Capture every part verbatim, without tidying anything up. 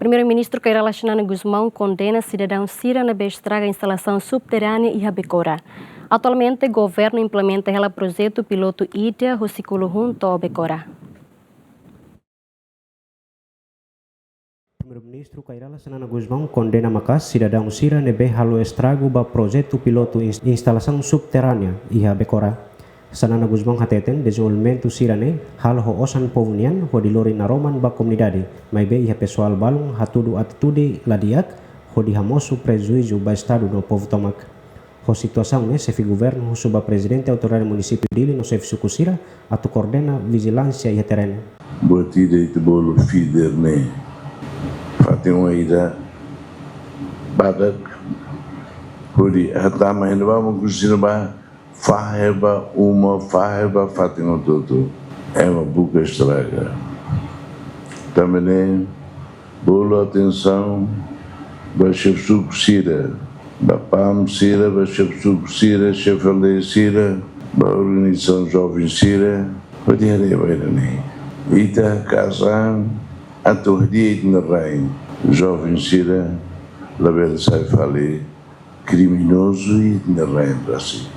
Primeiru-Ministru Kay Rala Xanana Gusmão kondena sidadaun sira ne'ebé estraga instalasaun subterránea iha Becora. Atualmente, governu implementa hela projetu pilotu ida husi Kuluhun to'o Becora. Primeiru-Ministru Kay Rala Xanana Gusmão kondena maka'as sidadaun sira ne'ebé halo estragu ba projetu pilotu ins-, instalasaun subterránea iha Becora. Xanana Gusmão hateten dezenvolvimentu sira-ne'e halo ho osan povu nian hodi lori naroman ba komunidade, maibé iha pesoál balun hatudu atitude la di'ak hodi hamosu prejuízu ba Estadu no povu tomak. Ho situasaun ne'e, xefe governu husu ba Prezidente Autoridade Munisípiu Dili no xefe suku sira atu koordena vijilánsia iha terrenu. Buat ida ita bolu feeder ne'e fatin ida badak hodi hatama iha ne'ebá, mak husi ne'ebá fahe ba uma, fahe ba fatin hotu-hotu. Ema buka estraga. Tanba ne'e bolu atensaun ba xefe suku sira, ba PAM sira, ba xefe suku sira, xefe aldeia sira, ba organizasaun joven sira, hodi haree ba ida-ne'e. Ita kasan atu hadi'a ita-nia rain. Joven sira labele sai fali kriminozu iha ita-nia rain rasik.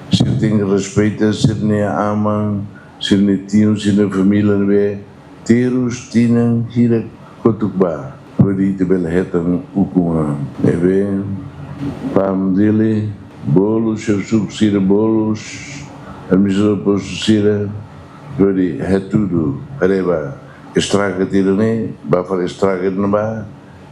Sira tenke respeita sira-nia aman, sira-nia tiun, sira-nia família ne'ebé terus tinan hirak kotuk ba, hodi ita bele hetan ukun an. Ne'ebé PAM Dili bolu xefe suku sira, bolu administradór postu sira, hodi hatudu, haree ba estraga ida-ne'e, ba fali estraga ida-ne'ebá,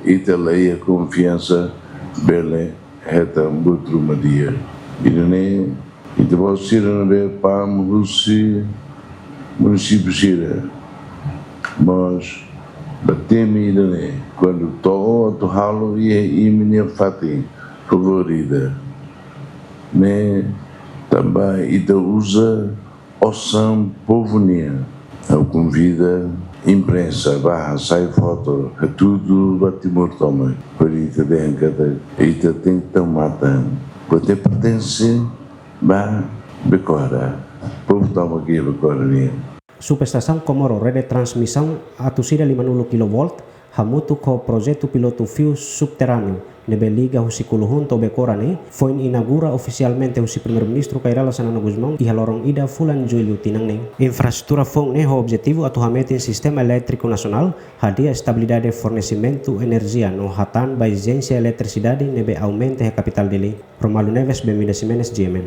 ita la iha konfiansa bele hetan buat ruma di'ak. Ida-ne'e, ita-boot sira ne'ebé PAM husi munisípiu sira mós bá temi ida-ne'e, kuandu to'o atu halo iha imi-nia fatin, favór ida. Ne'e tanba ita uza osan povu nian. Ha'u konvida imprensa bá hasai foto, hatudu ba Timor tomak, hodi ita dehan katak ita tenke tau matan. Buat ne'e pertense ba Becora, povu tomak iha Becora nian. Subestasaun Comoro, rede transmisaun atus ida limanulu kilovolt, hamutuk ho projetu pilotu fiu subterráneu ne'ebé liga husi Kuluhun to'o Becora ne'e, foin inaugura ofisialmente husi Primeiru-Ministru Kay Rala Xanana Gusmão iha loron ida fulan Jullu tinan ne'e. Infraestrutura foun ne'e ho objetivu atu hametin sistema elétriku nasionál, hadi'a estabilidade fornesimentu enerjia no hatán ba ezijénsia eletrisidade ne'ebé aumenta iha kapitál Dili. Romaldo Neves, Benvinda Ximenes, G M N.